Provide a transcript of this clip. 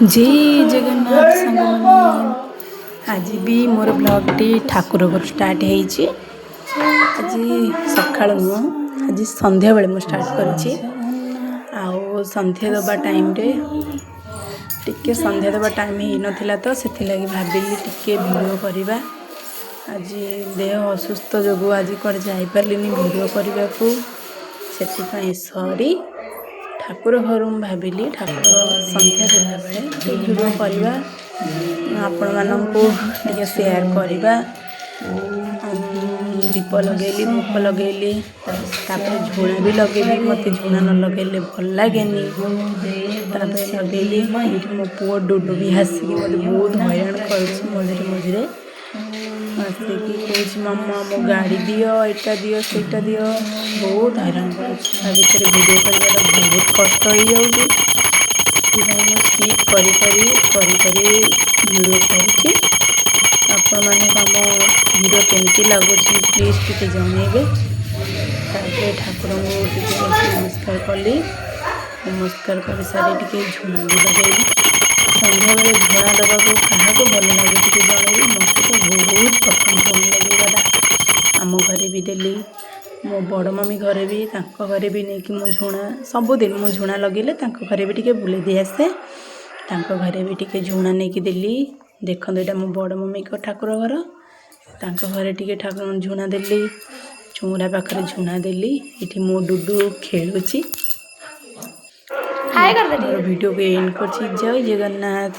ଜୟ ଜଗନ୍ନାଥ ସାଙ୍ଗମାନେ। ଆଜି ବି ମୋର ବ୍ଲଗ୍ଟି ଠାକୁର ଘରୁ ଷ୍ଟାର୍ଟ ହେଇଛି। ଆଜି ସକାଳୁ ନୁହଁ, ଆଜି ସନ୍ଧ୍ୟାବେଳେ ମୁଁ ଷ୍ଟାର୍ଟ କରିଛି। ଆଉ ସନ୍ଧ୍ୟା ଦେବା ଟାଇମ୍ରେ, ଟିକେ ସନ୍ଧ୍ୟା ଦେବା ଟାଇମ୍ ହେଇନଥିଲା ତ, ସେଥିଲାଗି ଭାବିଲି ଟିକେ ଭିଡ଼ିଓ କରିବା। ଆଜି ଦେହ ଅସୁସ୍ଥ ଯୋଗୁଁ ଆଜି କୁଆଡ଼େ ଯାଇପାରିଲିନି ଭିଡ଼ିଓ କରିବାକୁ, ସେଥିପାଇଁ ସରି। ଠାକୁର ଘରୁ ମୁଁ ଭାବିଲି ଠାକୁର ସନ୍ଧ୍ୟା ଦେଲାବେଳେ ଟିକେ ଭିଡ଼ିଓ କରିବା, ଆପଣମାନଙ୍କୁ ଟିକେ ସେୟାର କରିବା। ଆଉ ଦୀପ ଲଗେଇଲି, ଧୂପ ଲଗେଇଲି, ତାପରେ ଝୁଣା ବି ଲଗେଇଲି। ମୋତେ ଝୁଣା ନ ଲଗେଇଲେ ଭଲ ଲାଗେନି। ତାପରେ ଲଗେଇଲି। ଏଇଠି ମୋ ପୁଅ ଡୁଡୁ ବି ଆସିକି ମୋତେ ବହୁତ ହଇରାଣ କରୁଛି। ମଝିରେ ମଝିରେ ଆସିକି କହୁଛି, "ମାମା, ମୋ ଗାଡ଼ି ଦିଅ, ଏଇଟା ଦିଅ, ସେଇଟା ଦିଅ।" ବହୁତ ହଇରାଣ କରୁଛି। ତା ଭିତରେ ଭିଡ଼ିଓ କରିବାଟା ବହୁତ କଷ୍ଟ ହେଇଯାଉଛି। ସେଥିପାଇଁ ମୁଁ ସ୍କିପ୍ କରି କରି କରି କରି ଭିଡ଼ିଓ କରୁଛି। ଆପଣମାନଙ୍କୁ ଆମ ଭିଡ଼ିଓ କେମିତି ଲାଗୁଛି, ପ୍ଲିଜ୍ ଟିକେ ଜଣେଇବେ। ତାପରେ ଠାକୁରଙ୍କୁ ଟିକେ ନମସ୍କାର କଲି। ନମସ୍କାର କରିସାରି ଟିକେ ଝୁଣା ବି ଲଗେଇଲି। ସନ୍ଧ୍ୟାବେଳେ ଝୁଣା ଦେବାକୁ କାହାକୁ ଭଲ ଲାଗେ, ଟିକେ ଜଣେଇବେ। ମୋତେ ତ ବହୁତ ପସନ୍ଦ ଝୁଣା ଲଗେଇବାଟା। ଆମ ଘରେ ବି ଦେଲି, ମୋ ବଡ଼ ମମି ଘରେ ବି, ତାଙ୍କ ଘରେ ବି ନେଇକି ମୁଁ ଝୁଣା, ସବୁଦିନ ମୁଁ ଝୁଣା ଲଗେଇଲେ ତାଙ୍କ ଘରେ ବି ଟିକେ ବୁଲେଇ ଦେଇ ଆସେ। ତାଙ୍କ ଘରେ ବି ଟିକେ ଝୁଣା ନେଇକି ଦେଲି। ଦେଖନ୍ତୁ, ଏଇଟା ମୋ ବଡ଼ ମମିଙ୍କ ଠାକୁର ଘର। ତାଙ୍କ ଘରେ ଟିକେ ଠାକୁର ଝୁଣା ଦେଲି, ଚଉଁରା ପାଖରେ ଝୁଣା ଦେଲି। ଏଠି ମୋ ଡୁଡୁ ଖେଳୁଛି। ହାଏ କରିଦେ। ମୋର ଭିଡ଼ିଓକୁ ଏଣ୍ଡ କରୁଛି। ଜୟ ଜଗନ୍ନାଥ।